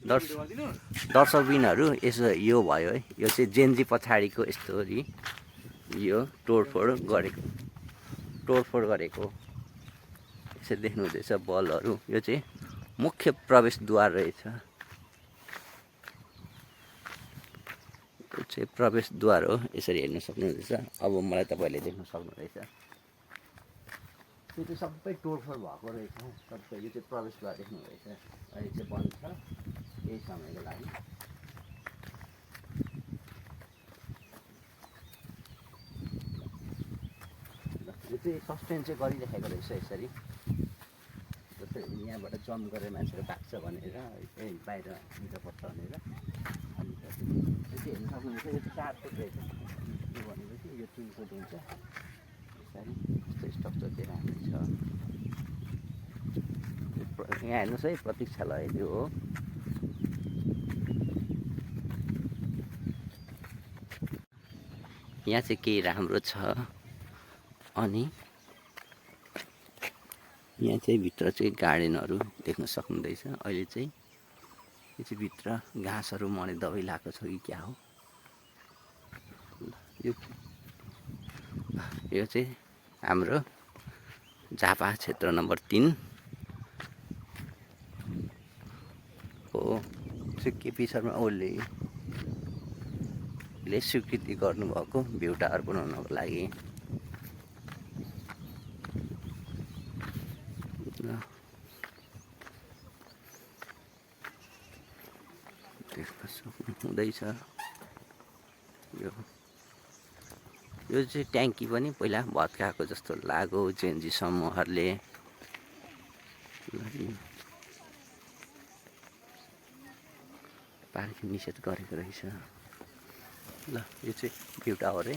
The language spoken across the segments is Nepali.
दर्शकबिनहरू यसो यो भयो है, यो चाहिँ जेन्जी पछाडिको स्टोरी। यो तोडफोड गरेको यसरी देख्नुहुँदैछ बलहरू। यो चाहिँ मुख्य प्रवेशद्वार रहेछ। यो चाहिँ प्रवेशद्वार हो, यसरी हेर्न सक्नुहुँदैछ। अब मलाई तपाईँले देख्न सक्नुहुँदैछ यो चाहिँ सबै तोडफोड भएको रहेछ सबै। यो चाहिँ प्रवेशद्वार देख्नुहुँदैछ। अहिले चाहिँ बन्द छ केही समयको लागि। यो चाहिँ सस्पेन्ड चाहिँ गरिराखेको रहेछ यसरी। जस्तै यहाँबाट जम्प गरेर मान्छेहरू भाग्छ भनेर, बाहिर निद्रापर्छ भनेर। अनि यो चाहिँ हेर्न सक्नुहुन्छ, यो चाहिँ 4 फुट रहेछ। यो भनेपछि यो 3 फुट हुन्छ यसरी। यस्तो स्ट्रक्चर चाहिँ राम्रै छ। यहाँ हेर्नुहोस् है, प्रतीक्षालय त्यो हो। यहाँ चाहिँ केही राम्रो छ। अनि यहाँ चाहिँ भित्र चाहिँ गार्डनहरू देख्न सक्नुहुँदैछ। अहिले चाहिँ यो चाहिँ भित्र घाँसहरू मर्ने दबाई लगाएको छ कि क्या हो। यो चाहिँ हाम्रो झापा क्षेत्र नम्बर 3 हो। केपी शर्मा ओलीले स्वीकृति गर्नुभएको भ्यू टावर बनाउनको लागि। देख्न सक्नुहुँदैछ यो चाहिँ ट्याङ्की पनि पहिला भत्काएको जस्तो लाग्यो जेएनजी समूहहरूले। पार्किङ निषेध गरेको रहेछ। ल यो चाहिँ भ्यू टावर है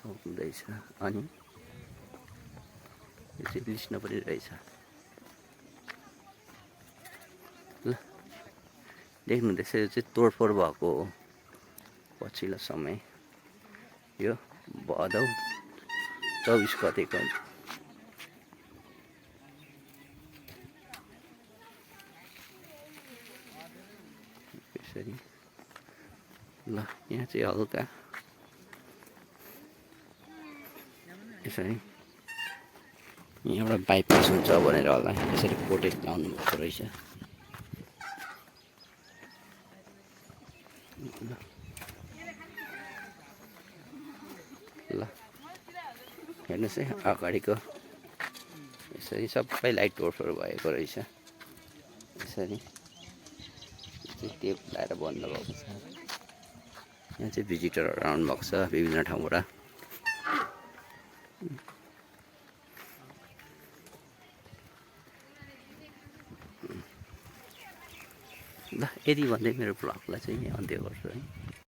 हुँदैछ। अनि यो चाहिँ लिस्न पनि रहेछ। ल देख्नुहुँदैछ, यो चाहिँ तोडफोड भएको हो पछिल्लो समय। यो भदौ 24 गतेको यसरी। ल यहाँ चाहिँ हल्का यसरी यहाँबाट बाइपास हुन्छ भनेर होला यसरी प्रोटेस्ट लाउनु भएको रहेछ। ल हेर्नुहोस् है, अगाडिको यसरी सबै लाइट तोडफोड भएको रहेछ। यसरी टेप लगाएर बन्द भएको छ। यहाँ चाहिँ भिजिटरहरू आउनु भएको छ विभिन्न ठाउँबाट। ल यति भन्दै मेरो भ्लगलाई चाहिँ यहाँ अन्त्य गर्छु है।